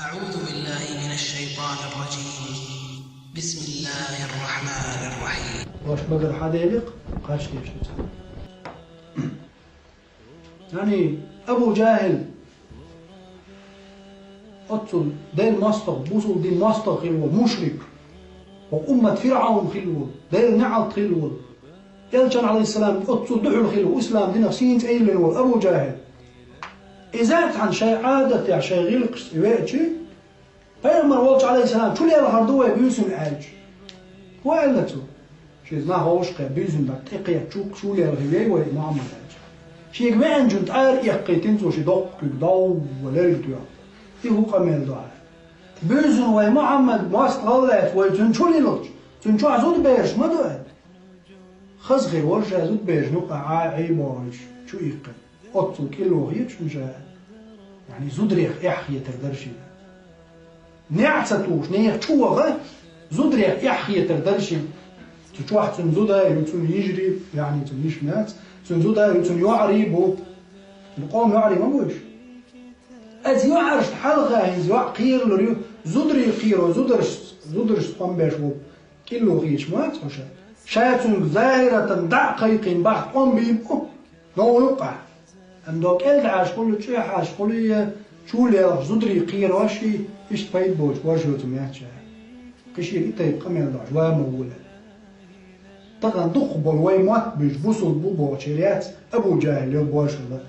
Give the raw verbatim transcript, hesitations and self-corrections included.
أعوذ بالله من الشيطان الرجيم. بسم الله الرحمن الرحيم. Ваш магар хьаделикъ, кхаш кеш ца. Яни, Абу Джахил, оццул Дел мостагӀа, бусул дин мостагӀа хилла вола мушрик, ва уммат ФирӀавн хилла вола, Дел неӀалт хилла вола, Элчан, алейхиссалам, оццул духьал хилла, ислам динах сийна цӀе йиллина вола Абу Джахил. Иза цхьана шай Ӏадатех, шай гӀиллакхашца веачи, пайхамар волча, алейхиссалам, чу лелхар ду вай буьйсанна аьлча. ХӀун аьлла цо? Шиза нах вовшахкхе буьйсанна дӀа тӀекхетта чу, чу лелхи вей вай Мухьаммад аьлча. Шега веанчун тӀара эккхийтина цо ши доккха куьг, дов лерг тоьхна. И хӀун къамел ду хьа? Буьйсанна вай Мухьаммад мост гӀаллац, вай цуьнан чу лилхча, цуьнан чохь зудабераш ма ду аьлла. Хаза хир вара ша зудаберашна юкъахь Ӏа, Ӏийбохуьйтуш чу иккхина. Оццул кӀилло хеташ хӀума ша, яъни зударех эхь хетар дара шена. НеӀ ца тухуш, нехан чу ваха, зударех эхь хетар дара шена. Цу чохь цуьнан зуда а ю, цуьнан йижарий, яъни цуьнан йиша ма яц, цуьнан зуда а ю, цуьнан йоӀарий а бу. Цуьнан къоман йоӀарий ма бу уьш. Аса йоӀаршна хьалха хӀинца йоӀ кхералур ю, зударий кхеро, зударш, зударшца къам беш волу кӀилло хеташ ма вац хьо ша. Ша цуьнга захӀиратан дӀа а кхайкхийна бахьа къам бийр бу, новкъа юккъехь. Амма до кӀел дахьаш хуьлу, чӀехьаш хуьлу, я чу лелхаш зударий кхерош и, иштта пайда боцуш борш йоцу метташ. Кхин шега и тайпа къамел дош ван ма ву ле. Тахана дукхахболу вай мотт буьйцу бусулба бу бохучеран яц Абу Джахил йо бошалла.